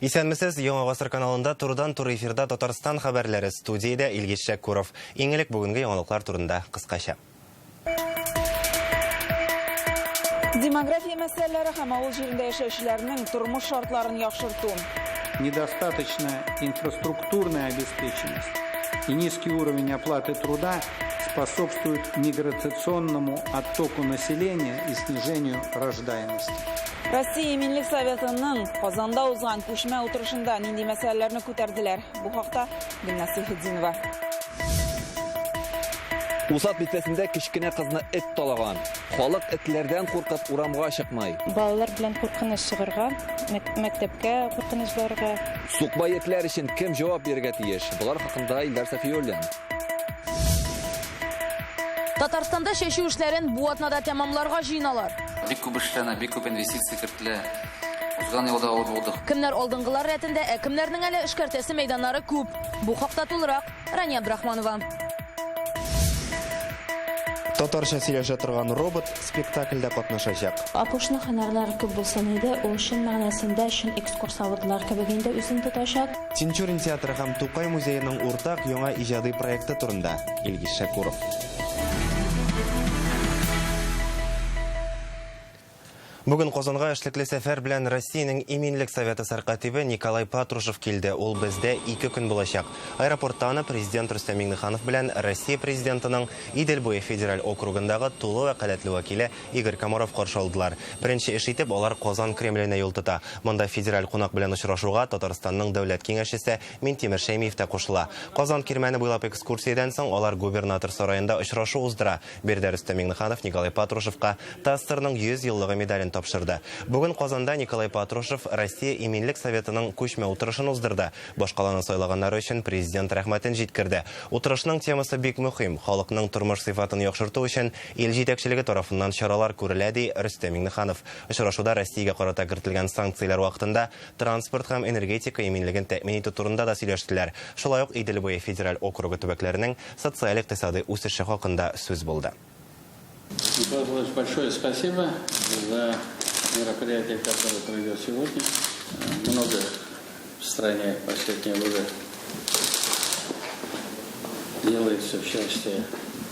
Исәнмесез, Яңа гасыр каналында турыдан-туры эфирда Татарстан хәбәрләре. Студиядә Илгиз Шәкүров. Иң элек бүгенге яңалыклар турында кыскача. Демография мәсьәләләре һәм авыл җирендә яшәүчеләрнең тормыш шартларын яхшырту. Недостаточная инфраструктурная обеспеченность и низкий уровень оплаты труда способствуют миграционному оттоку населения и снижению рождаемости. Россия Иминлек Советының Казанда узган күчмә утырышында нинди мәсьәләләрне күтәрделәр? Бу хакта Гөлназ Сәйфетдинова. Усад бистәсендә кечкенә кызны эт талаган. Халык этләрдән куркып урамга чыкмый. Балалар белән куркыныч чыгарга, мәктәпкә куркыныч барырга. Сукбай этләр өчен кем җавап бирергә тиеш? Болар хакында Илдар Сафиуллин. Татарстанда чәчү эшләрен бу атнада тәмамларга җыеналар. Бик күп эшләнә, бик күп инвестиция кертелә. Узган елда авыр булды. Кемнәр алдынгылар рәтендә, ә кемнәрнең әле эшкәртәсе мәйданнары күп. Бу хакта тулырак Рания Абдрахманова. Татарча сөйләшә торган робот спектакльдә катнашачак. Апушның һөнәрләре күп булсын иде, ул чын мәгънәсендә чын экскурсоводлар кебек инде үзен тотачак. Тинчурин театры һәм Тукай музееның уртак яңа иҗади проекты турында Илгиз Шәкүров. Бүген Казанга эшлекле сәфәр белән Россиянең Иминлек советы сәркатибе Николай Патрушев килде. Ул бездә 2 көн булачак. Аэропортта аны президент Рөстәм Миңнеханов белән Россия президентының Идел буе федераль округындагы тулы вәкаләтле вәкиле Игорь Комаров каршы алдылар. Беренче эш итеп алар Казан Кремленә юл тота. Монда федераль кунак белән очрашуга Татарстанның дәүләт киңәшчесе Минтимер Шәймиев тә кушыла. Казан кирмәне буйлап экскурсиядән соң алар губернатор сараенда очрашу уздыра. Биредә Рөстәм Миңнеханов Николай Патрушевка ТАССРның 100 еллыгы медален тапшырды. Бүген Казанда Николай Патрушев Россия Иминлек советының күчмә утырышын уздырды. Башкаланы сайлаганнары өчен президент рәхмәтен җиткерде. Утырышның темасы бик мөһим. Халыкның тормыш сыйфатын яхшырту өчен ил җитәкчелеге тарафыннан чаралар күрелә, ди Рөстәм Миңнеханов. Очрашуда Россиягә карата кертелгән санкцияләр вакытында транспорт һәм энергетика иминлеген тәэмин итү турында да сөйләштеләр. Шулай ук Идел буе федераль округы төбәкләренең социаль-икътисадый үсеше хакында сүз булды. Николай Павлович, большое спасибо за мероприятие, которое пройдет сегодня. Много в стране последние годы делается в части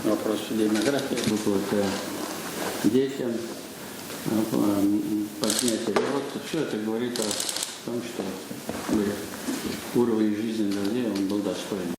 вопросов демографии, выплаты детям, поднятие льгот. Все это говорит о том, что уровень жизни людей он был достойный.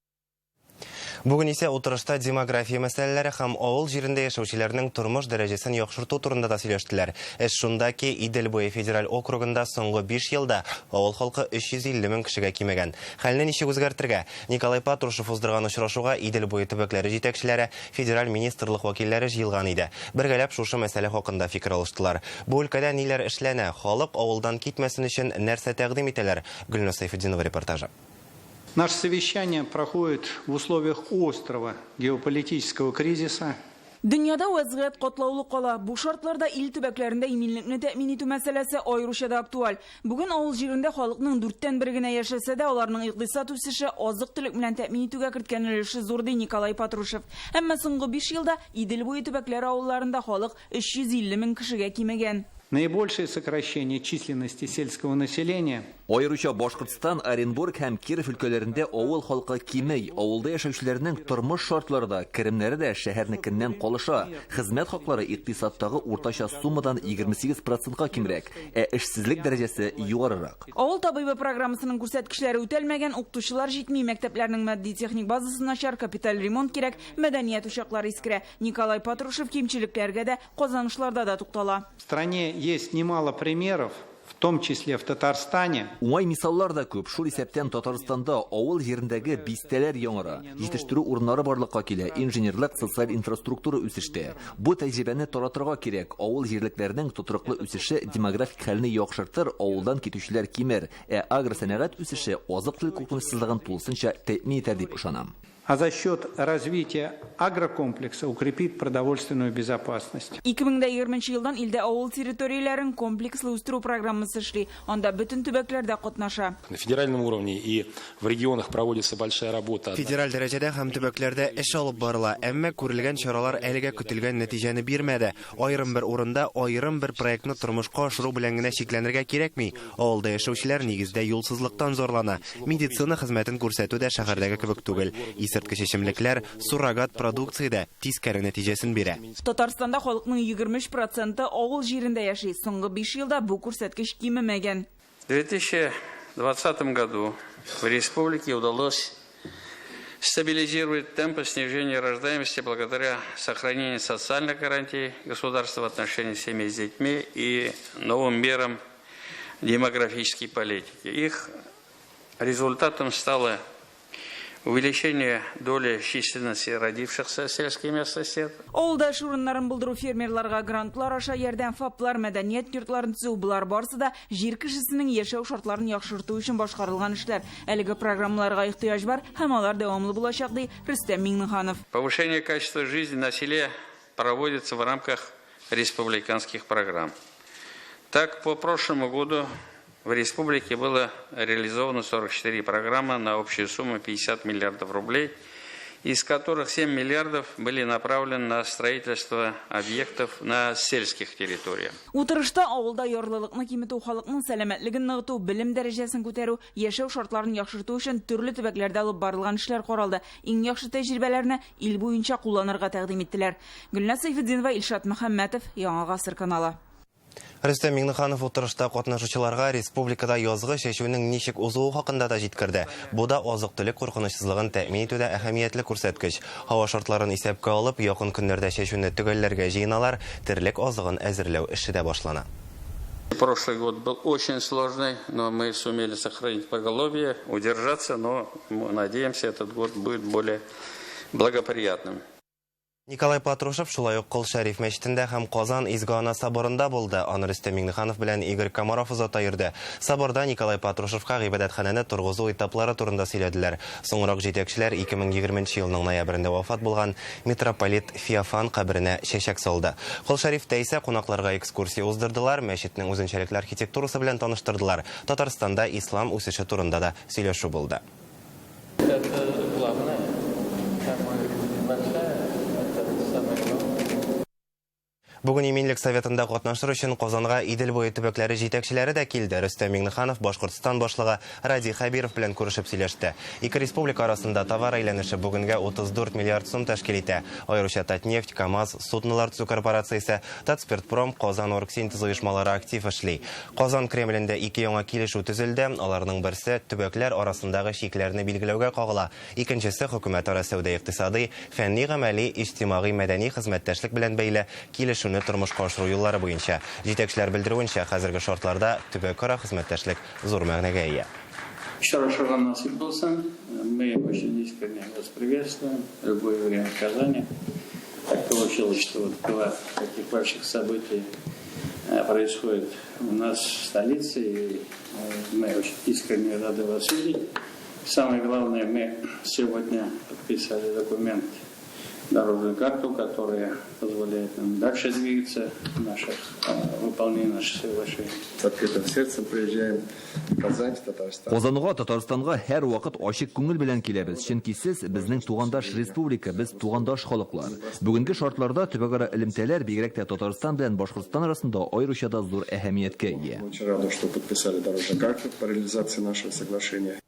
Бүген исә утырышта демография мәсьәләләре һәм авыл җирендә яшәүчеләрнең тормыш дәрәҗәсен яхшырту турында да сөйләштеләр. Эш шунда ки, Идел буе федераль округында соңгы 5 елда авыл халкы 350 мең кешегә кимегән. Хәлне ничек үзгәртергә? Николай Патрушев уздырган очрашуга Идел буе төбәкләре җитәкчеләре, федераль министрлык вәкилләре җыелган иде. Бергәләп шушы мәсьәлә хакында фикер алыштылар. Бу өлкәдә ниләр эшләнә? Халык авылдан китмәсен өчен нәрсә тәкъдим итәләр? Гөлназ Сәйфетдинова репортажы. Наше совещание проходит в условиях острого геополитического кризиса. Дөньяда вәзгыять катлаулы кала. Бу шартларда ил төбәкләрендә иминлекне тәэмин итү мәсьәләсе аеруча да актуаль. Бүген авыл җирендә халыкның дүрттән бер генә яшәсә дә, аларның икътисад үсеше, азык-төлек белән тәэмин итүгә керткән өлеше зур, ди Николай Патрушев. Әмма соңгы 5 елда Идел буе төбәкләре авылларында халык 350 мең кешегә кимегән. Наибольшее сокращение численности сельского населения. Аеруча Башкортстан, Оренбург һәм Киров өлкәләрендә авыл халкы кими, авылда яшәүчеләрнең тормыш шартлары да, керемнәре дә шәһәрнекеннән калыша. Хезмәт хаклары икътисадтагы уртача суммадан 28 процентка кимрәк, ә эшсезлек дәрәҗәсе югарырак. Авыл табибы программасының күрсәткечләре үтәлмәгән, укытучылар җитми, мәктәпләрнең матди-техник базасы начар, капиталь ремонт кирәк, мәдәният учаклары искерә. Николай Патрушев кимчелекләргә дә, казанышларда да туктала. В стране есть немало примеров, в том числе в Татарстане. Уңай мисаллар да күп, шул исәптән Татарстанда авыл җирендәге бистәләр яңара, җитештерү урыннары барлыкка килә, инженерлык, социаль инфраструктура үсештә. Бу тәҗрибәне таратырга кирәк, авыл җирлекләренең тотрыклы үсеше демографик хәлне яхшыртыр, авылдан китүчеләр кимер, ә агросәнәгать үсеше азык-төлек куркынычсызлыгын тулысынча тәэмин итәр дип ышанам. А за счет развития агрокомплекса укрепит продовольственную безопасность. 2020 елдан илдә авыл территорияләрен комплекслы үстерү программасы эшли. Анда бөтен төбәкләр дә катнаша. На федеральном уровне и в регионах проводится большая работа. Федераль дәрәҗәдә һәм төбәкләрдә эш алып барыла, әмма күрелгән чаралар әлегә көтелгән нәтиҗәне бирмәде. Аерым бер урында аерым бер проектны тормышка ашыру белән генә чикләнергә кирәкми. Авылда яшәүчеләр нигездә юлсызлыктан зарлана. Медицина хезмәтен күрсәтү дә шәһәрдәге кебек түгел. Исерткеч эчемлекләр, суррогат продукция дә тискәре нәтиҗәсен бирә. Татарстанда халыкның 23% авыл җирендә яши. Соңгы 5 елда бу күрсәткеч кимемәгән. В 2020 году в республике удалось стабилизировать темпы снижения рождаемости благодаря сохранению социальных гарантий государства в отношении семей с детьми и новым мерам демографической политики. Их результатом стало увеличение доли численности родившихся в сельской местности. Авылда эш урыннарын булдыру, фермерларга грантлар аша ярдәм, ФАПлар, мәдәният йортларын төзү, болар барысы да җир кешесенең яшәү шартларын яхшырту өчен башкарылган эшләр. Әлеге программаларга ихтыяҗ бар һәм алар дәвамлы булачак, ди Рөстәм Миңнеханов. Повышение качества жизни на селе проводится в рамках республиканских программ. Так, по прошлому году в республике было реализовано 44 программы на общую сумму 50 миллиардов рублей, из которых 7 миллиардов были направлены на строительство объектов на сельских территориях. Утырышта авылда ярлылыкны киметү, халыкның сәламәтлеген ныгыту, белем дәрәҗәсен күтәрү, яшәү шартларын яхшырту өчен төрле төбәкләрдә алып барылган эшләр каралды. Иң яхшы тәҗрибәләрне ил буенча кулланырга тәкъдим иттеләр. Гөлназ Сәйфетдинова, Илшат Мөхәммәтов, Яңа Гасыр каналы. Рөстәм Миңнеханов утырышта катнашучыларга республикада язгы чәчүнең ничек узуы хакында да җиткерде. Бу да азык-төлек куркынычсызлыгын тәэмин итүдә әһәмиятле күрсәткеч. Һава шартларын исәпкә алып, якын көннәрдә чәчүне төгәлләргә җыеналар, терлек азыгын әзерләү эше дә башлана. Прошлый год был очень сложный, но мы сумели сохранить поголовье, удержаться, но мы надеемся, этот год будет более благоприятным. Николай Патрушев шулай ук Кол Шәриф мәчетендә һәм Казан Изге Ана соборында булды. Аны Рөстәм Миңнеханов белән Игорь Комаров озата йөрде. Соборда Николай Патрушевка гыйбадәтханәне торгызу этаплары турында сөйләделәр. Соңрак җитәкчеләр 2020 елның ноябрендә вафат булган митрополит Феофан каберенә чәчәк салды. Кол Шәрифтә исә кунакларга экскурсия уздырдылар, мәчетнең үзенчәлекле архитектурасы белән таныштырдылар. Татарстанда ислам үсеше турында да сөйләшү булды. Это главное, самое большое. Бүген Иминлек советында катнашыр өчен Казанга Идел буе төбәкләре җитәкчеләре дә килде. Рөстәм Миңнеханов Башкортстан башлыгы Радий Хәбиров белән күрешеп сөйләште. Ике республика арасында товар әйләнеше бүгенгә 34 миллиард сум тәшкил итә. Аеруча Татнефть, КАМАЗ, суднолар төзү корпорациясе, Татспиртпром, Казан оргсинтез оешмалары актив эшли. Казан Кремлендә ике яңа килешү төзелде. Аларның берсе төбәкләр арасындагы чикләрне билгеләүгә кагыла. Икенчесе хөкүмәтара сәүдә-икътисади, фәнни-гамәли, иҗтимагый-мәдәни хезмәттәшлек белән бәйле килешүне тормышка ашыру юллары буенча. Җитәкчеләр белдерүенчә, хәзерге шартларда төбәкара хезмәттәшлек зур мәгънәгә ия. Очрашырга насыйп булсын. Мы очень искренне вас приветствуем. Любое время в Казани. Так получилось, что вот два таких больших события происходит у нас в столице, и мы очень искренне рады вас видеть. Самое главное, мы сегодня подписали документ, дорожную карту, которая позволяет нам дальше двигаться в выполнении наших соглашений. С открытым сердцем приезжаем в Казань, в Татарстан. Казанга, Татарстанга һәр вакыт ачык күңел белән киләбез, чөнки сез безнең тугандаш республика, без тугандаш халыклар. Бүгенге шартларда төбәкара элемтәләр бигрәк тә Татарстан белән Башкортстан арасында аеруча да зур әһәмияткә ия. Очень рада, что подписали дорожную карту по реализации нашего соглашения.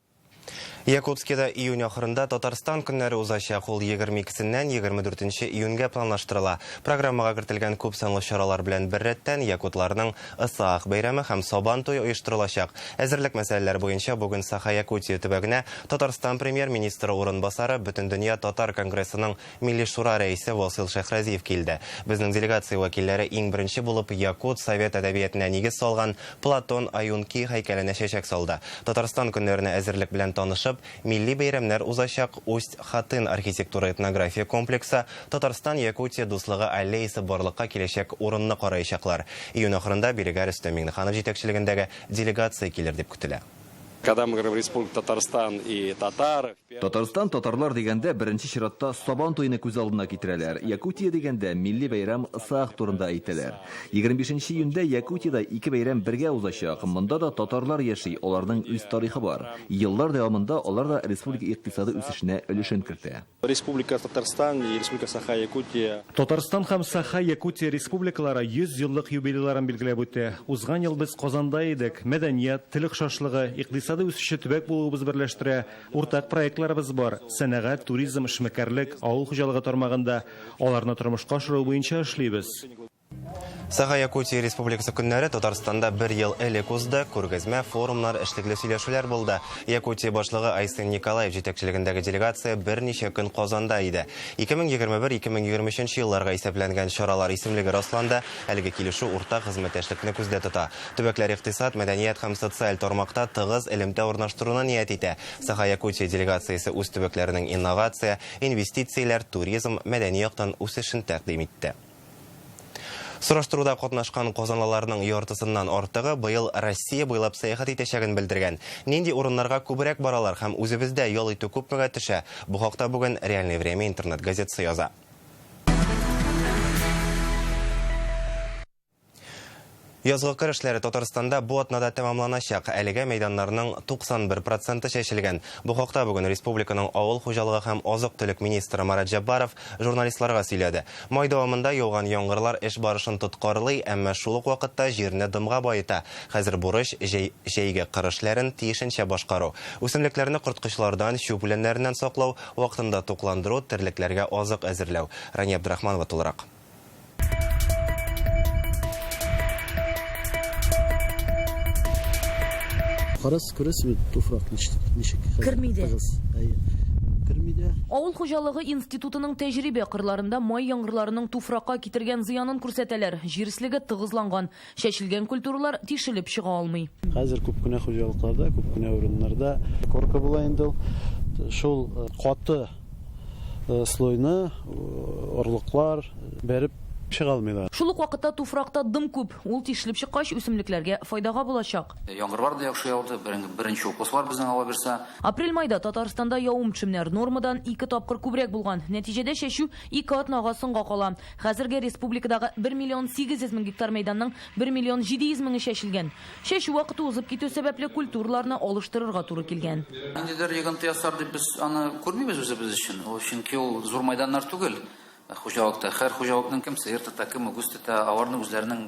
Якутскида июнь ахырында Татарстан көннәре узачак. Ул 22-сеннән 24 июньгә планлаштырыла. Программага кертелгән күп санлы чаралар белән беррәттән якутларның Ысаах бәйрәме һәм Сабан туе оештырылачак. Әзерлек мәсьәләләре буенча бүген Саха-Якутия төбәгенә Татарстан премьер-министры урынбасары, Бөтендөнья татар конгрессының Милли шура рәисе Васил Шәйхразиев килде. Безнең делегация вәкилләре иң беренче булып якут совет әдәбиятына нигез салган Платон Аюнки һәйкәленә чәчәк салды. Татарстан көннәренә әзерлек белән танышып, милли бәйрәмнәр узачак Усть-Хатын архитектура этнография комплексы, Татарстан-Якутия дуслыгы аллеясы барлыкка киләчәк урынны караячаклар. Июнь ахырында бирегә Рөстәм Миңнеханов җитәкчелегендәге делегация килер дип көтелә. Когда мы говорим Республика Татарстан и татары. Татарстан татарлар дигәндә беренче чиратта Сабан туены күз алдына китерәләр. Якутия дигәндә милли бәйрәм Ысыах турында әйтәләр. 25 июньдә Якутиядә ике бәйрәм бергә узачак. Монда да татарлар яши, аларның үз тарихы бар. Еллар дәвамында алар да республика икътисады үсешенә өлешен кертә. Республика Татарстан и Республика Саха-Якутия. Татарстан һәм Саха-Якутия республикалары 100 еллык юбилейларын билгеләп үтә. Узган ел без Казанда идек. Мәдәният, тел охшашлыгы, икътисады үсеше төбәк булуыбыз берләштерә. Уртак проектларыбыз бар. Сәнәгать, туризм, эшмәкәрлек, авыл хуҗалыгы тармагында аларны тормышка ашыру буенча эшлибез. Саха-Якутия Республикасы көннәре Татарстанда бер ел элек узды. Күргәзмә, форумнар, эшлекле сөйләшүләр булды. Якутия башлыгы Айсен Николаев җитәкчелегендәге делегация берничә көн Казанда иде. 2021-2023 елларга исәпләнгән чаралар исемлеге расланды. Әлеге килешү уртак хезмәттәшлекне күздә тота. Төбәкләр икътисад, мәдәният һәм социаль тармакта тыгыз элемтә урнаштыруны ният итә. Саха-Якутия делегациясе үз төбәкләренең инновация, инвестицияләр, туризм, мәдәни яктан үсешен тәкъдим итте. Сораштыруда катнашкан казанлыларның яртысыннан артыгы быел Россия буйлап сәяхәт итәчәген белдергән. Нинди урыннарга күбрәк баралар һәм үзебездә ял итү күпмегә төшә? Бу хакта бүген Реальное время интернет газетасы яза. Язгы кыр эшләре Татарстанда бу атнада тәмамланачак. Әлегә мәйданнарның 91% чәчелгән. Бу хакта бүген республиканың авыл хуҗалыгы һәм азык-төлек министры Марат Җәббаров журналистларга сөйләде. Май дәвамында яуган яңгырлар эш барышын тоткарлый, әмма шул ук вакытта җирне дымга баета. Хәзер бурыч җәйге кыр эшләрен тиешенчә башкару. Үсемлекләрне корткычлардан, чүп үләннәреннән саклау, вакытында тукландыру, терлекләргә азык әзерләү. Рания Абдрахманова тулырак. Карас күрәсезме, туфрак ничек Керми дә. Керми дә. Авыл хуҗалыгы институтының тәҗрибә кырларында май яңгырларының туфракка китергән зыянын күрсәтәләр. Җир өслеге тыгызланган, чәчелгән культуралар тишелеп чыга алмый. Хәзер күп кенә хуҗалыкларда, күп кенә урыннарда корка була инде ул. Шул каты слойны орлыклар бәреп чыга алмыйлар. Шул ук вакытта туфракта дым күп. Ул тишелеп чыккач үсемлекләргә файдага булачак. Яңгырлар да яхшы яуды. Беренче укос бар безнең ала бирсә. Апрель-майда Татарстанда явым-төшемнәр нормадан 2 тапкыр күбрәк булган. Нәтиҗәдә чәчү 2 атнага соңга кала. Хәзергә республикадагы 1 миллион 800 мең гектар мәйданның 1 миллион 700 меңе чәчелгән. Чәчү вакыты узып китү сәбәпле культураларны алыштырырга туры килгән. Ниндидер йогынты ясар дип без аны күрмибез үзебез өчен. Ул чөнки ул зур мәйданнар түгел. Хуҗалыкта һәр хуҗалыкның кем сыер тота, кем үгез тота, аларның үзләренең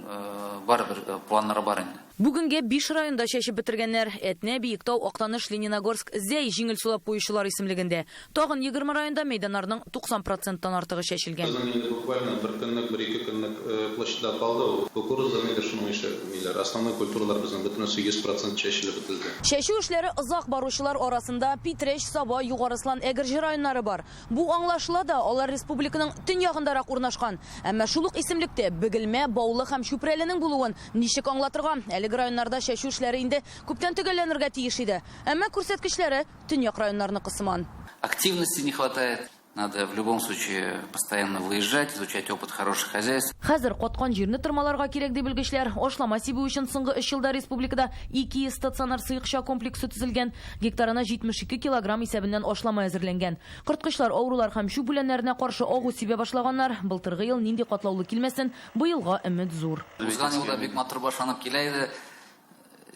барыбер планнары бар инде. Бүгенгә 5 районда чәчеп бетергәннәр. Әтнә, Биектау, Актаныш, Лениногорск, Зәй җиңел сулап куючылар исемлегендә. Тагын 20 районда мәйданнарның 90%-тан артыгы чәчелгән. Безнең инде буквально бер көнлек, бер ике көнлек площадьлар калды. Кукуруза инде шуның ише ниләр. Основной культуралар безнең бөтенесе 100% чәчелеп бетелде. Чәчү эшләре озак баручылар арасында Питрәч, Саба, Югарыслан, Әгерҗе районнары бар. Бу аңлашыла да, алар республиканың төньягындарак урнашкан. Әмма шул ук исемлектә Бөгелмә, Баулы һәм Чүпрәленең булуын ничек аңлатырга? Әлеге районнарда чәчү эшләре инде күптән төгәлләнергә тиеш иде. Әмма күрсәткечләре төньяк районнарныкы сыман. Активности не хватает. Надо в любом случае постоянно выезжать, изучать опыт хороших хозяйств. Хәзер каткан җирне тырмаларга кирәк дип белгечләр. Ашлама сибү өчен соңгы 3 елда республикада 2 стационар сыекча комплексы төзелгән. Гектарына 72 килограмм исәбеннән ашлама әзерләнгән. Корткычлар, авырулар һәм чүп үләннәренә каршы агу сибә башлаганнар. Былтыргы ел нинди катлаулы килмәсен, быелга өмет зур. Узган елда бик матур башланып килә иде.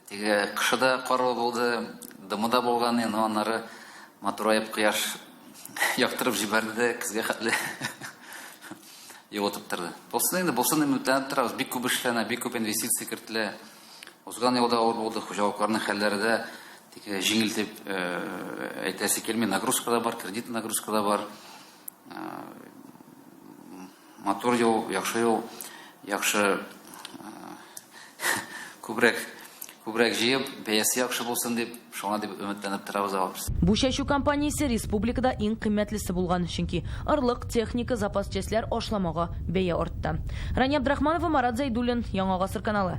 Теге кышы да карлы булды, дымы да булган, но аннары матураеп кояш яктырып җибәрде дә, көзгә хәтле югалтып торды. Булсын инде, булсын өметләнеп торабыз. Бик күп эшләнә, бик күп инвестиция кертелә. Узган елда авыр булды, хуҗалыкларның хәлләре дә тик җиңел дип әйтәсе килми. Нагрузка да бар, кредит нагрузка да бар. Матур юл, яхшы юл, яхшы күбрәк җыеп, бәясе яхшы булсын дип, шуңа дип өметләнеп торабыз алабыз. Бу чәчү кампаниясе республикада иң кыйммәтлесе булган, чөнки орлык, техника, запас частьләр ашламага бәя артты. Рания Абдрахманова, Марат Зайдуллин, Яңа Гасыр каналы.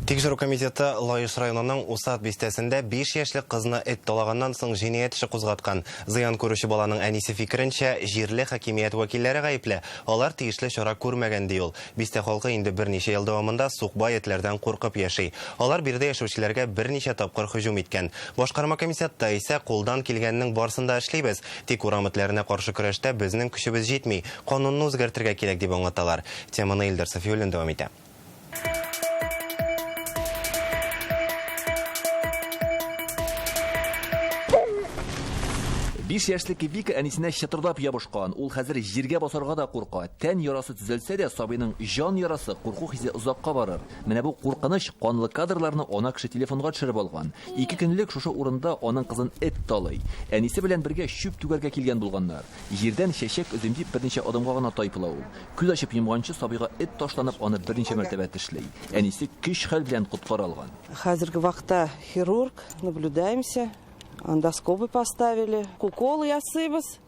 Тикшерү комитеты Лаеш районының Усад бистәсендә 5 яшьлек кызны эт талаганнан соң җинаять эше кузгаткан. Зыян күрүче баланың әнисе фикеренчә, җирле хакимият вәкилләре гаепле. Алар тиешле чара күрмәгән, ди ул. Бистә халкы инде берничә ел дәвамында сукбай этләрдән куркып яши. Алар биредә яшәүчеләргә берничә тапкыр һөҗүм иткән. Башкарма комитетта исә кулдан килгәннең барысын да эшлибез. Тик урам этләренә каршы көрәштә безнең көчебез җитми. Канунны үзгәртергә кирәк, дип аңлаталар. Теманы Илдар Сафиуллин дәвам итә. 5 яшьлек Вика әнисенә чытырдап ябышкан. Ул хәзер җиргә басарга да курка. Тән ярасы төзәлсә дә, сабыйның җан ярасы, курку хисе озакка барыр. Менә бу куркыныч канлы кадрларны ана кеше телефонга төшереп алган. 2 көнлек шушы урында аның кызын эт талый. Әнисе белән бергә чүп түгәргә килгән булганнар. Җирдән чәчәк өзим дип берничә адымга гына тайпыла ул. Күз ачып йомганчы сабыйга эт ташланып, аны берничә мәртәбә тешли. Әнисе көч-хәл белән коткара алган. Хәзерге вакытта хирург, наблюдаемся, эндоскопы поставили, укол ясыйбыз.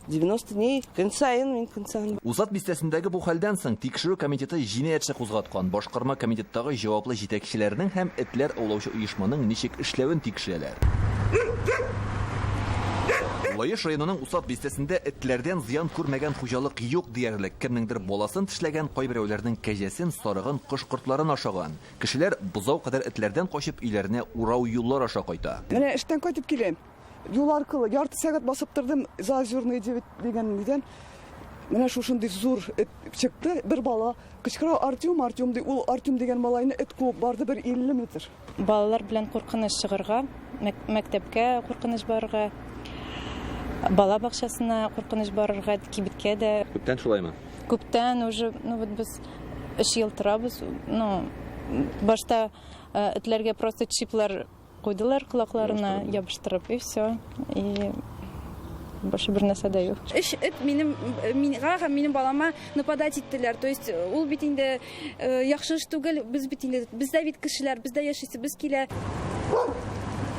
90 дней, көн саен, мин көн саен. Усад бистәсендәге бу хәлдән соң тикшерү комитеты җинаять эше кузгаткан. Башкарма комитеттагы җаваплы җитәкчеләрнең һәм этләр аулаучы оешманың ничек эшләвен тикшерәләр. Лаеш районының Усад бистәсендә этләрдән зыян күрмәгән хуҗалык юк диярлек. Кемнеңдер баласын тешләгән, кайберәүләрнең кәҗәсен, сарыгын, кош-кортларын ашаган. Кешеләр бозау кадәр этләрдән качып өйләренә урау юллар аша кайта. Менә эштән кайтып киләм. Юл аркылы ярты сәгать басып тордым, Заозерный 9 дигән нидән. Менә шушындый зур эт чыкты, бер бала кычкыра, Артем, Артем ди. Ул Артем дигән малайны эт куып барды бер 50 метр. Балалар белән куркыныч чыгарга, мәктәпкә куркыныч барырга, бала бакчасына куркыныч барырга, кибеткә дә. Күптән шулаймы? Күптән уже, ну вот без 3 ел торабыз. Ну, башта этләргә просто чиплар куйдылар колакларына, ябыштырып, и все. И больше бер нәрсә дә юк. 3 эт миңа һәм минем балама нападать иттеләр. То есть ул бит инде яхшы эш түгел, без бит инде, бездә бит кешеләр, бездә яшисебез килә.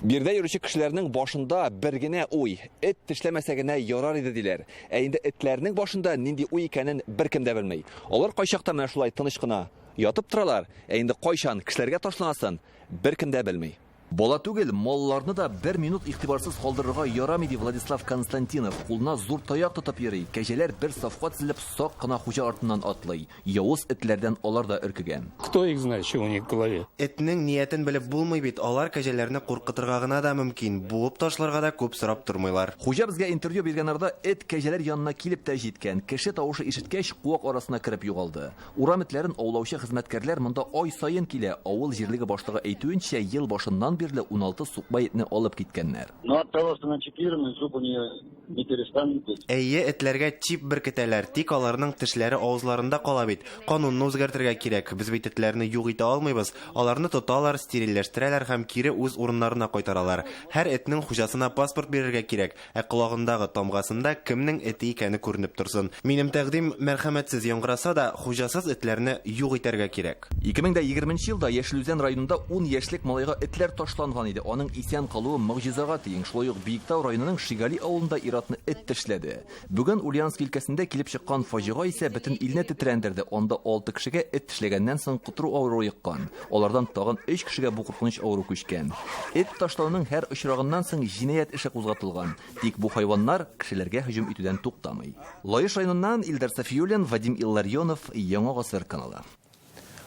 Биредә йөрүче кешеләрнең башында бер генә уй: эт тешләмәсә генә ярар иде диләр. Ә инде этләрнең башында нинди уй икәнен беркем дә белми. Алар кайчакта менә шулай тыныч кына ятып торалар, ә инде кайчан кешеләргә ташланасын беркем дә белми. Бала түгел, малларны да бер минут игътибарсыз калдырырга ярамый, ди Владислав Константинов. Кулына зур таяк тотып йөри. Кәҗәләр бер сафка тезелеп сак кына хуҗа артыннан атлый. Явыз этләрдән алар да өркегән. Кто их знает, что у них в голове? Этнең ниятен белеп булмый бит. Алар кәҗәләрне куркытырга гына да мөмкин. Буып ташларга да күп сорап тормыйлар. Хуҗа безгә интервью биргән арада эт кәҗәләр янына килеп тә җиткән. Кеше тавышы ишеткәч, куак арасына кереп югалды. Урам этләрен аулаучы хезмәткәрләр монда ай саен килә. Авыл җирлеге башлыгы әйтүенчә, ел башыннан бирле 16 сукбай этне алып киткәннәр. Но от того, что она чипирована, зуб у нее не перестанет быть. Әйе, этләргә чип беркетәләр, тик аларның тешләре авызларында кала бит. Канунны үзгәртергә кирәк. Без бит этләрне юк итә алмыйбыз. Аларны тоталар, стерильләштерәләр һәм кире үз урыннарына кайтаралар. Һәр этнең хуҗасына паспорт бирергә кирәк, ә колагындагы тамгасында кемнең эте икәне күренеп торсын. Минем тәкъдим мәрхәмәтсез яңгыраса да, хуҗасыз этләрне юк итәргә кирәк. 2020 елда Яшел Үзән районында 10 яшьлек малайга этләр ташланган иде. Аның исән калуы могҗизага тиң. Шулай ук Биектау районының Шигали авылында ир-атны эт тешләде. Бүген Ульяновск өлкәсендә килеп чыккан фаҗига исә бөтен илне тетрәндерде. Анда 6 кешегә эт тешләгәннән соң котыру авыруы йоккан. Алардан тагын 3 кешегә бу куркыныч авыру күчкән. Эт ташлауның һәр очрагыннан соң җинаять эше кузгатылган. Тик бу хайваннар кешеләргә һөҗүм итүдән туктамый. Лаеш районыннан Илдар Сафиуллин, Вадим Илларионов, Яңа Гасыр каналы.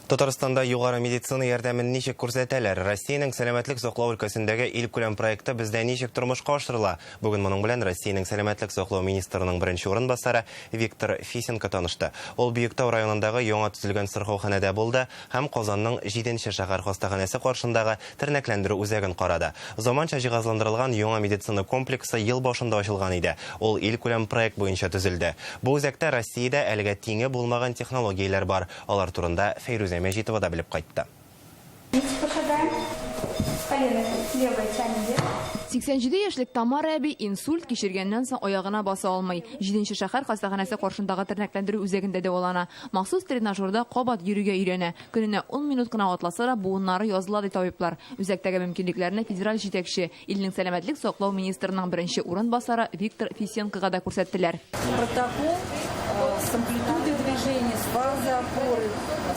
Татарстанда югары медицина ярдәмен ничек күрсәтәләр? Россиянең сәламәтлек саклау өлкәсендәге илкүләм проекты бездә ничек тормышка ашырыла? Бүген моның белән Россиянең сәламәтлек саклау министрының беренче урынбасары Виктор Фисенко танышты. Ул Биектау районындагы яңа төзелгән сырхауханәдә булды һәм Казанның 7нче шәһәр хастаханәсе каршындагы тернәкләндерү үзәген карады. Заманча җиһазландырылган яңа медицина комплексы ел башында ачылган иде. Ул илкүләм проект буенча төзелде. Бу үзәктә Россиядә әлегә тиңе булмаган технологияләр бар. Алар турында Фәйрүзә Мәҗитова да белеп кайтты. 87 яшьлек Тамара әби инсульт кичергәннән соң аягына баса алмый. 7нче шәһәр хастаханәсе каршындагы тернәкләндерү үзәгендә дәвалана. Махсус тренажерда кабат йөрергә өйрәнә. Көненә 10 минут кына атласа да буыннары языла ди табиблар. Үзәктәге мөмкинлекләрне федераль җитәкче, илнең сәламәтлек саклау министрының беренче урынбасары Виктор Фисенкога да күрсәттеләр. Протокол с амплитудой движения. движения, с фазой опоры,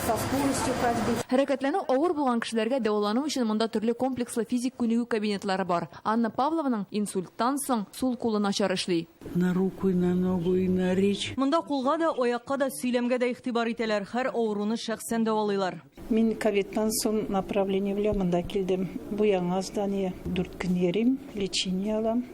со скоростью ходьбы. Хәрәкәтләнү авыр булган кешеләргә дәвалану өчен монда төрле комплекслы физик күнегү кабинетлары бар. Анна Павлованың инсульттан соң сул кулы начар эшли. На руку, и на ногу, и на речь. Монда кулга да, аякка да, сөйләмгә дә игътибар итәләр. Һәр авыруны шәхсән дәвалыйлар. Мин ковидтан соң направление белән монда килдем. Бу яңа здание. 4 көн йөрим, лечение алам.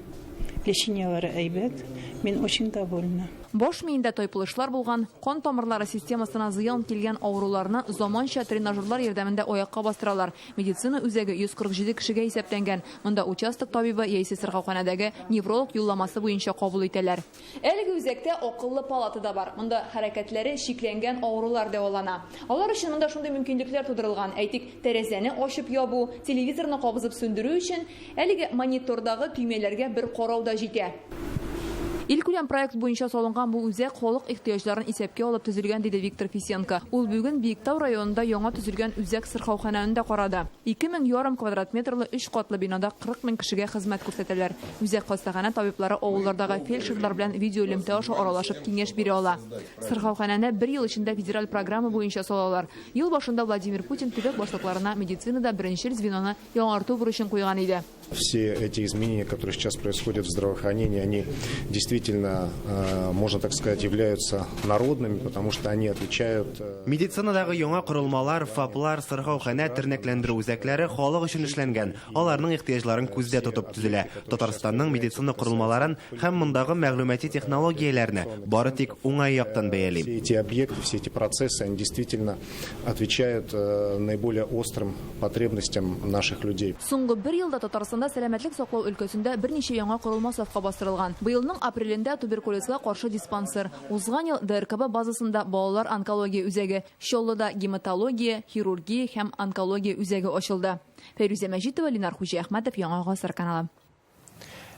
Лечениеләре әйбәт. Мин очень довольна. Баш миендә тайпылышлар булган, кан тамырлары системасына зыян килгән авыруларны заманча тренажерлар ярдәмендә аякка бастыралар. Медицина үзәге 147 кешегә исәпләнгән. Монда участок табибы яисә сырхауханәдәге невролог юлламасы буенча кабул итәләр. Әлеге үзәктә акыллы палата да бар. Монда хәрәкәтләре чикләнгән авырулар дәвалана. Алар өчен монда шундый мөмкинлекләр тудырылган. Әйтик, тәрәзәне ачып ябу, телевизорны кабызып сүндерү өчен әлеге монитордагы төймәләргә бер карау да җитә. Илкүләм проект буенча салынган бу үзәк халык ихтыяҗларын исәпкә алып төзелгән, диде Виктор Фисенко. Ул бүген Биектау районында яңа төзелгән үзәк сырхауханәне дә карады. 2500 квадрат метрлы 3 катлы бинада 40 мең кешегә хезмәт күрсәтәләр. Үзәк хастаханә табиблары авыллардагы фельдшерлар белән видеоэлемтә аша аралашып киңәш бирә ала. Сырхауханәне бер ел эчендә федераль программа буенча салалар. Ел башында Владимир Путин төбәк башлыкларына медицинада беренчел звеноны яңарту бурычын куйган иде. Все эти изменения, которые сейчас происходят в здравоохранении, они действительно, можно так сказать, являются народными, потому что они отвечают... Медицинадагы яңа корылмалар, ФАПлар, сырхауханә, тернәкләндерү үзәкләре халык өчен эшләнгән. Аларның ихтыяҗларын күздә тотып төзелә. Татарстанның медицина корылмаларын һәм мондагы мәгълүмати технологияләрне бары тик уңай яктан бәялим. Все эти объекты, все эти процессы, они действительно отвечают наиболее острым потребностям наших людей. Соңгы бер елда Татарстанда сәламәтлек саклау өлкәсендә берничә яңа корылма сафка бастырылган. Быелның апрелендә туберкулезга каршы диспансер, узган ел ДРКБ базасында балалар онкология үзәге, Чаллыда гематология, хирургия һәм онкология үзәге ачылды. Фәйрүзә Мәҗитова, Ленар Хуҗиәхмәтов, Яңа Гасыр каналы.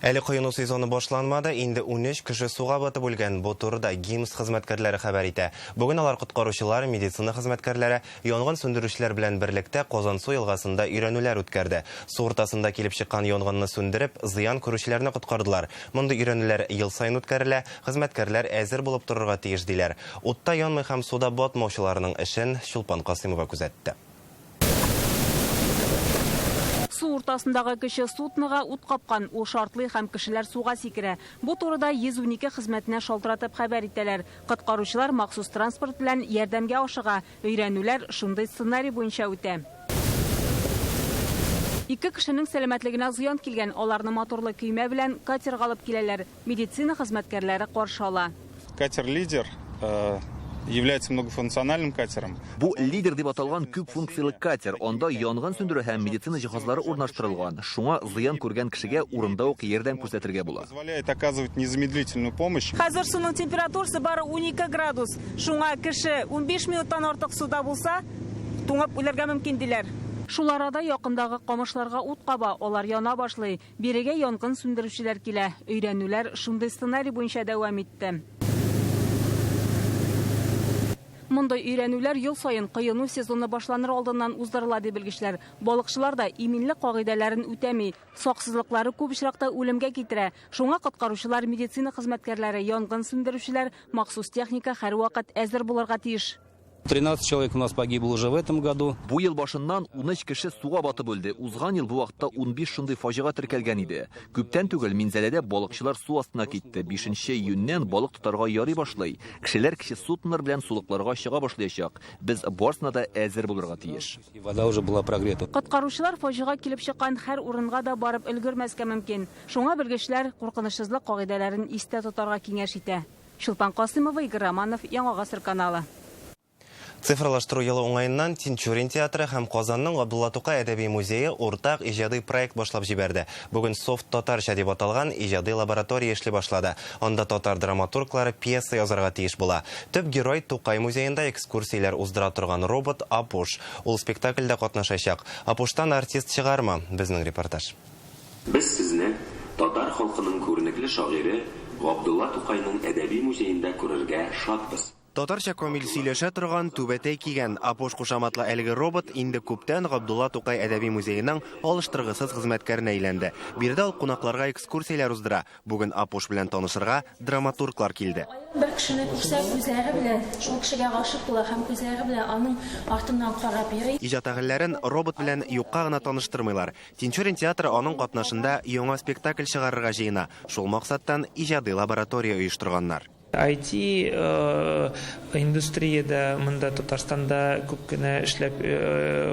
Әле коену сезоны башланмады, инде 13 кеше суга батып үлгән. Бу турыда ГИМС хезмәткәрләре хәбәр итә. Бүген алар коткаручылар, медицина хезмәткәрләре, янгын сүндерүчеләр белән берлектә Казансу елгасында өйрәнүләр үткәрде. Су уртасында килеп чыккан янгынны сүндереп, зыян күрүчеләрне коткардылар. Мондый өйрәнүләр ел саен үткәрелә, хезмәткәрләр әзер булып торырга тиеш диләр. Утта янмый һәм суда батмаучыларның эшен Чулпан Касыймова күзәтте. Су уртасындагы кече суднога ут капкан, ул шартлый һәм кешеләр суга сикерә. Бу турыда 112 хезмәтенә шалтыратып хәбәр итәләр. Коткаручылар махсус транспорт белән ярдәмгә ашыга. Өйрәнүләр шундый сценарий буенча үтә. Ике кешенең сәламәтлегенә зыян килгән, аларны моторлы көймә белән катерга алып киләләр. Медицина хезмәткәрләре каршы ала. Катер лидер является многофункциональным катером. Бу лидер дип аталган күп функцияле катер. Анда янгын сүндерү һәм медицина җиһазлары урнаштырылган. Шуңа зыян күргән кешегә урында ук ярдәм күрсәтергә була. Позволяет оказывать незамедлительную помощь. Хәзер суның температурасы бары 12 градус. Шуңа кеше 15 минуттан артык суда булса, туңып үләргә мөмкин диләр. Шул арада якындагы камышларга ут каба, алар яна башлый. Бирегә янгын сүндерүчеләр килә. Өйрәнүләр шундый сценарий буенча дәвам итте. Мондый өйрәнүләр ел саен коену сезоны башланыр алдыннан уздырыла ди белгечләр. Балыкчылар да иминлек кагыйдәләрен үтәми. Саксызлыклары күп очракта үлемгә китерә. Шуңа коткаручылар, медицина хезмәткәрләре, янгын сүндерүчеләр, махсус техника һәрвакыт әзер булырга тиеш. 13 человек у нас погибло уже в этом году. Бу ел башыннан 13 кеше суга батып үлде. Узган ел бу вакытта 15 шундый фаҗига теркәлгән иде. Күптән түгел Минзәләдә балыкчылар су астына китте. 5 июньнән балык тотарга ярый башлый. Кешеләр кече суднолар белән сулыкларга чыга башлаячак. Без барысына да әзер булырга тиеш. Вода уже была прогрета. Коткаручылар фаҗига килеп чыккан һәр урынга да барып өлгермәскә мөмкин. Шуңа белгечләр куркынычсызлык кагыйдәләрен истә тотарга киңәш итә. Чулпан Касымова, Игорь Романов, Яңа Гасыр каналы. Цифрлаштыру елы уңаеннан Тинчурин театры һәм Казанның Габдулла Тукай әдәби музее уртак иҗади проект башлап җибәрде. Бүген Софт татарча дип аталган иҗади лаборатория эшли башлады. Анда татар драматурглары пьеса язарга тиеш була. Төп герой Тукай музеенда экскурсияләр уздыра торган робот Апуш. Ул спектакльдә катнашачак. Апуштан артист чыгарма? Безнең репортаж. Без сезне татар халкының күренекле шагыйре Габдулла Тукайның әдәби музеенда күрергә шатбыз. Татарча камил сөйләшә торган, түбәтәй кигән, Апош кушаматлы әлеге робот инде күптән Габдулла Тукай әдәби музееның алыштыргысыз хезмәткәренә әйләнде. Биредә ул кунакларга экскурсияләр уздыра. Бүген Апош белән танышырга драматурглар килде. Бер кешене күрсә, күзләре белән шул кешегә гашыйк була һәм күзләре белән аның артыннан карап йөри. Иҗат әһелләрен робот белән юкка гына таныштырмыйлар. Тинчурин театры аның катнашында яңа спектакль чыгарырга җыена. Шул максаттан иҗади лаборатория оештырганнар. IT индустрия дә монда Татарстанда күп кенә эшләп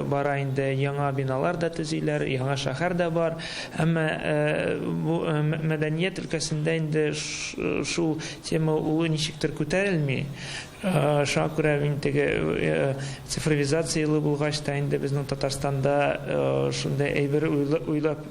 бара инде, яңа биналар да төзиләр, яңа шәһәр дә бар. Әмма бу мәдәният өлкәсендә инде шул тема ул ничектер күтәрелми. Шуңа күрә мин теге цифровизация елы булгач та инде безнең Татарстанда шундай әйбер уйлап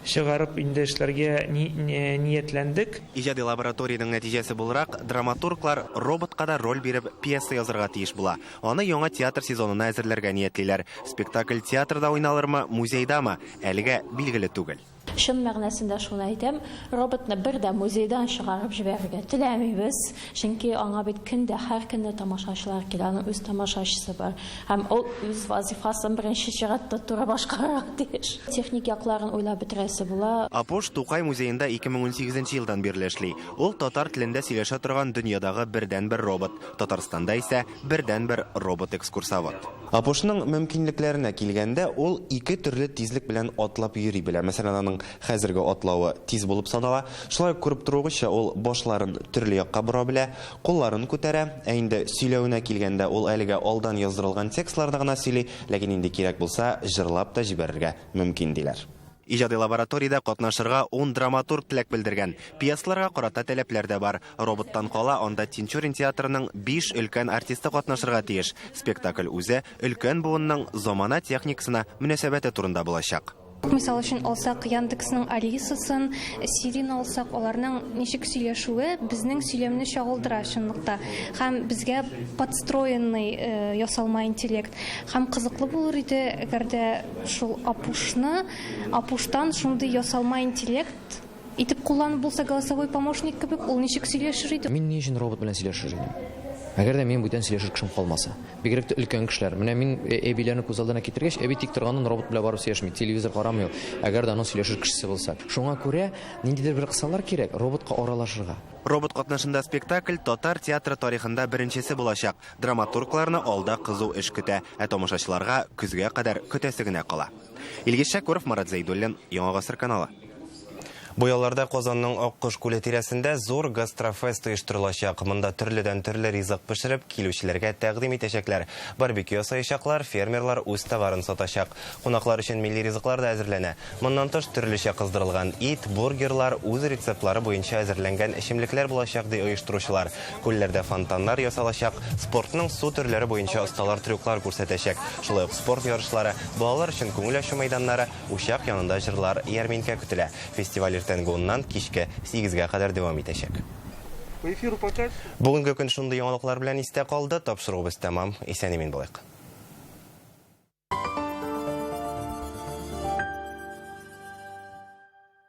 чыгарып инде эшләргә ниятләндек. Иҗади лабораториянең нәтиҗәсе буларак, драматурглар роботка да роль биреп пьеса язарга тиеш була. Аны яңа театр сезонына әзерләргә ниятлиләр. Спектакль театрда уйналырмы, музейдамы, әлегә билгеле түгел. Чын мәгънәсендә шуны әйтәм, роботны бер дә музейдан чыгарып җибәрергә теләмибез, чөнки аңа бит көндә, һәр көнне тамашачылар килә, аның үз тамашачысы бар. Һәм ул үз вазифасын беренче чиратта туры башкарырга тиеш. Техник якларын уйлап бетерәсе була. Апош Тукай музеенда 2018 елдан бирле эшли. Ул татар телендә сөйләшә торган дөньядагы бердәнбер робот. Татарстанда исә бердәнбер робот-экскурсовод. Апошның мөмкинлекләренә килгәндә, ул ике төрле тизлек белән атлап йөри белә. Мәсәлән, аның хәзерге атлавы тиз булып санала. Шулай ук күреп торуыгызча, ул башларын төрле якка бора белә, кулларын күтәрә. Ә инде сөйләвенә килгәндә, ул әлегә алдан яздырылган текстларны гына сөйли, ләкин инде кирәк булса, җырлап та җибәрергә мөмкин диләр. Иҗади лабораториядә катнашырга 10 драматург теләк белдергән. Пьесаларга карата таләпләр дә бар. Роботтан кала анда Тинчурин театрының 5 өлкән артисты катнашырга тиеш. Спектакль үзе өлкән буынның замана техникасына мөнәсәбәте турында булачак. Мисал өчен алсак, Яндексның Алисасын, Сирин алсак, аларның ничек сөйләшүе безнең сөйләмне чагылдыра чынлыкта. Һәм безгә подстроенный ясалма интеллект. Һәм кызыклы булыр иде, әгәр дә шул Апуштан шундый ясалма интеллект итеп кулланып булса, голосовой помощник кебек, ул ничек сөйләшер иде? Мин ни өчен робот белән сөйләшер идем? Әгәр дә минем бүтән сөйләшер кешем калмаса. Бигрәк тә өлкән кешеләр. Менә мин әбиләрне күз алдына китергәч, әби тик торганнан робот белән барып сөйләшми, телевизор карамый ул. Әгәр дә аның сөйләшер кешесе булса. Шуңа күрә ниндидер бер кысалар кирәк роботка аралашырга. Робот катнашында спектакль татар театры тарихында беренчесе булачак. Драматургларны алда кызу эш көтә, ә тамашачыларга көзгә кадәр көтәсе генә кала. Илгиз Шәкүров, Марат Зәйдуллин, Яңа Гасыр каналы. Бу ялларда Казанның Аккош күле тирәсендә зур гастрофест оештырылачак. Монда төрледән төрле ризык пешереп килүчеләргә тәкъдим итәчәкләр. Барбекю ясаячаклар, фермерлар үз товарын сатачак. Кунаклар өчен милли ризыклар да әзерләнә. Моннан тыш төрлечә кыздырылган ит, бургерлар, үз рецептлары буенча әзерләнгән эчемлекләр булачак, ди оештыручылар. Күлләрдә фонтаннар ясалачак, спортның су төрләре буенча осталар трюклар күрсәтәчәк. Шулай ук спорт ярышлары, балалар өчен күңел ачу мәйданнары, учак янында җырлар, ярминкә көтелә. Фестиваль иртәнге 10-нан кичке 8-гә кадәр дәвам итәчәк. Бүгенге көн шундый яңалыклар белән истә калды. Тапшыруыбыз тәмам. Исән-имин булыйк.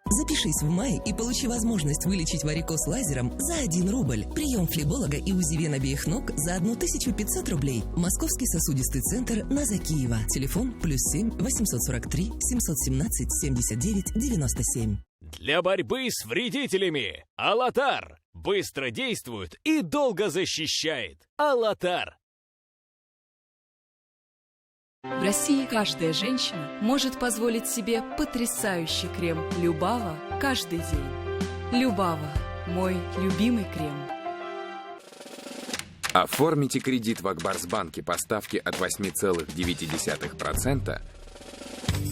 Запишись в мае и получи возможность вылечить варикоз лазером за 1 рубль. Прием флеболога и УЗИ вен обеих ног за 1500 рублей. Московский сосудистый центр на Закиева. Телефон +7 843 717 79 97. Для борьбы с вредителями Алатар быстро действует и долго защищает. Алатар. В России каждая женщина может позволить себе потрясающий крем Любава каждый день. Любава – мой любимый крем. Оформите кредит в Акбарсбанке по ставке от 8,9%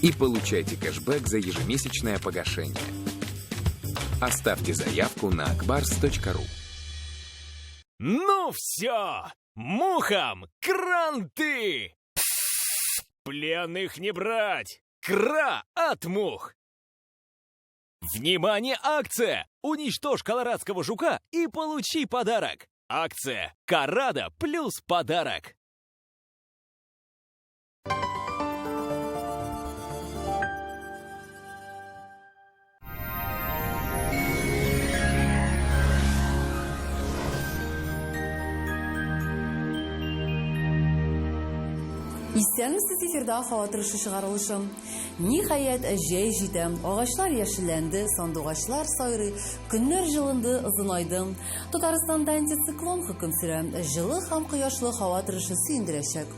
и получайте кэшбэк за ежемесячное погашение. Оставьте заявку на akbars.ru. Ну все! Мухам кранты! Пленных не брать! Кра от мух! Внимание, акция! Уничтожь колорадского жука и получи подарок! Акция «Карада плюс подарок». Исәнмесез, эфирда һава торышы чыгарылышы. Ниһаять, җәй җитә. Агачлар яшелләнде, сандугачлар сайрый, көннәр җылынды, озынайды. Татарстанда антициклон хөкем сөрә. Җылы һәм кояшлы һава торышы сөендерәчәк.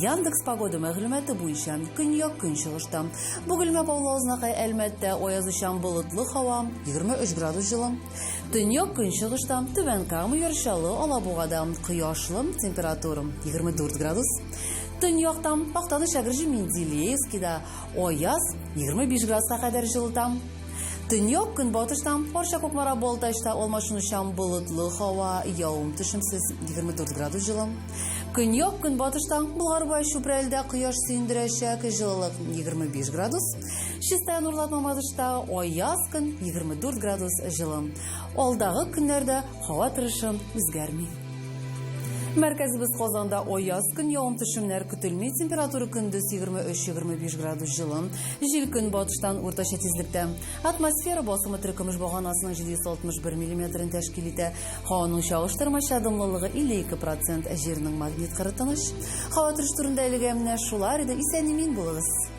Яндекс Погода мәгълүматы буенча, көньяк-көнчыгышта, Бөгелмә, Баулы, Азнакай, Әлмәттә аязучан болытлы һава, 23 градус җылы. Төньяк-көнчыгышта, Түбән Кама, Яр Чаллы, Алабугада кояшлы, температура 24 градус. Төньякта, Актаныш, Әгерҗе, Менделеевскида аяз, 25 градуска кадәр җылыта. Төньяк-көнбатышта, Арча, Кукмара, Балтачта алмашынучан болытлы һава, явым-төшемсез, 24 градус җылы. Көньяк-көнбатышта, Болгар-Буа, Чүпрәледә кояш сөендерәчәк, җылылык 25 градус. Чистай, Нурлат, Мамадышта аяз көн, 24 градус җылы. Алдагы көннәрдә һава торышы үзгәрми. Мәркәзебез Казанда аяз көн, явым-төшемнәр көтелми, температура көндез 23-25 градус җылы. Җил көнбатыштан уртача тизлектә. Атмосфера басымы теркөмеш баганасының 761 миллиметрын тәшкил итә. Һаваның чагыштырмача дымлылыгы 52 процент, җирнең магнит кыры тыныч. Һава торышы турында әлегә менә шулар иде. Исән-имин булыгыз!